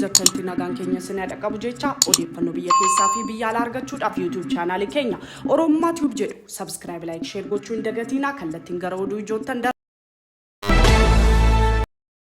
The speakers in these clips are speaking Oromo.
jirtanitti nagaan keenya isin haa dhaqqabu jecha odeeffannoo biyya keessaa fi biyya alaa argachuudhaaf YouTube chaanaalii keenya Oromummaa Tube jedhu subscribe, like, share gochuu hin dagatiinaa. Kallattiin gara oduu ijoottan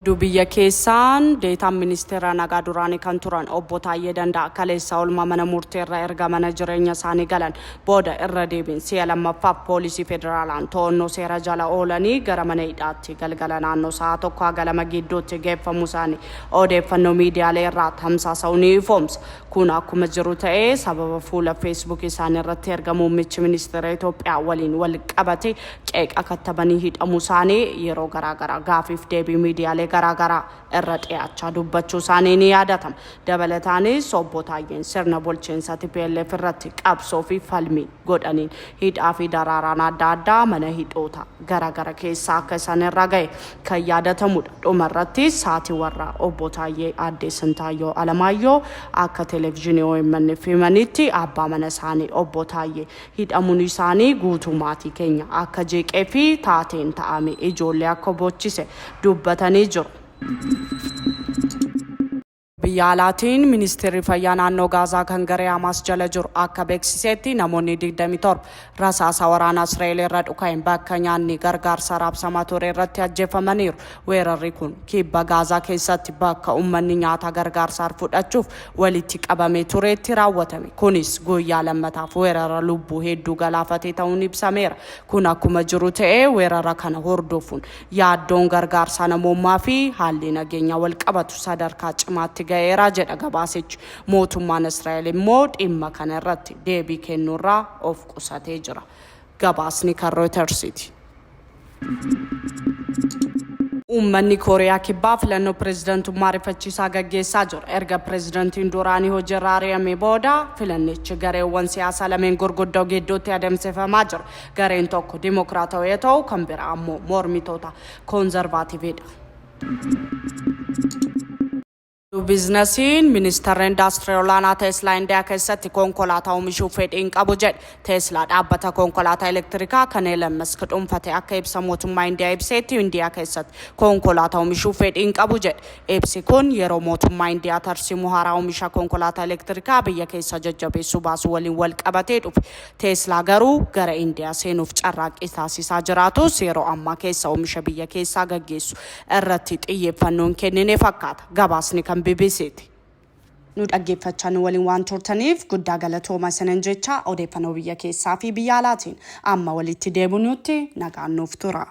Oduu biyya keessaan deetaan ministeera nagaa duraanii kan turan obbo Taayyee Danda'a kaleessa oolmaa mana murteerra erga mana jireenya isaanii galan booda irra deebiin si'a lammaffaaf poolisii federaalaan to'annoo seera jala oolanii gara mana hidhaatti galgala naannoo sa'a 1 haga 2 gidduutti geeffamuu isaanii odeeffannoo miidiyaalee irraa tamsaasa'u ni ifoomsa. Kun akkuma jiru ta'ee sababa fuula Facebook isaanii irratti erga muummichi ministeera Itoophiyaa waliin wal qabate qeeqa kattabanii hidhamuu isaanii yeroo garaa garaa gaafiif deebii miidiyaalee garaa garaa irra dhiyaachaa dubbachuu isaanii ni yaadatama. Dabalataanis Obbo Taayyeen sirna bulchiinsa tplf irratti qabsoo fi falmii godhaniin hidhaa fi daraaraan adda addaa mana hidhoota gara gara keessaa akka isaan irra gahe kan yaadatamudha. Dhuma irrattis haati warraa Obbo Taayyee Aaddee Sintaayyoo Alamaayyoo akka Televizhinii OMN'f himanitti abbaa mana isaanii Obbo Taayyee hidhamuun isaanii guutuu maatii keenya akka jeeqee fi taateen ta'ame ijoollee akka boochise dubbatanii jiru. Biyya alaatiin Ministeerri Fayyaa naannoo Gaazaa kan garee Hamaas jala jiru akka beeksisetti namoonni 27 rasaasa waraana Israa'el irra dhuka'een bakka nyaanni gargaarsaa raabsamaa ture irratti ajjeefamaniiru. Weerarri kun kibba Gaazaa keessatti bakka ummanni nyaata gargaarsaar fudhachuuf walitti qabamee tureetti raawwatame. Kunis guyyaa lammataaf weerara lubbuu hedduu galaafate ta'uun ibsameera. Kun akkuma jiru ta'ee weerara kana hordofuun Yaaddoon gargaarsaa namoommaa fi haalli nageenyaa walqabatu sadarkaa cimaatti ga'eera jedha gabaasichi. Mootummaan Israa'el immoo dhimma kana irratti deebii kennuurraa of qusatee jira. Gabaasni kan Reutersiti. Uummanni Kooriyaa Kibbaa filannoo pireezidantummaa ariifachiisaa gaggeessaa jira. Erga pireezidantiin duraanii hojiirraa ari'amee booda filannichi gareewwan siyaasaa lameen gurguddoo gidduutti adeemsifamaa jira. Gareen tokko Dimokiraatawaa yoo ta'u, kan biraa ammoo mormitoota Koonzarvaativiidha. Biiznasiin Ministarri Indaastirii Olaanaa Teeslaa Indiyaa keessatti konkolaataa oomishuuf fedhii hin qabu jedhe. Teeslaa dhaabbata konkolaataa elektirikaa kan Elon Musk dhuunfate akka ibsa mootummaa Indiyaa ibseetti Indiyaa keessatti konkolaataa oomishuuf fedhii hin qabu jedhe. Ibsi kun yeroo mootummaa Indiyaa tarsiimoo haaraa oomisha konkolaataa elektirikaa biyya keessaa jajjabeessuu baasuu waliin walqabatee dhufe. Teeslaa garuu gara Indiyaa seenuuf carraaqqii taasisaa jiraatus yeroo ammaa keessa oomisha biyya keessaa gaggeessu irratti xiyyeeffannoo hin kennine fakkaata. Gabaasni kan BBCti. Nu dhaggeeffachaa nu waliin waan turtaniif guddaa galatooma isinin jecha odeeffannoo biyya keessaa fi biyya alaatiin amma walitti deebinutti nagaan nuuf tura.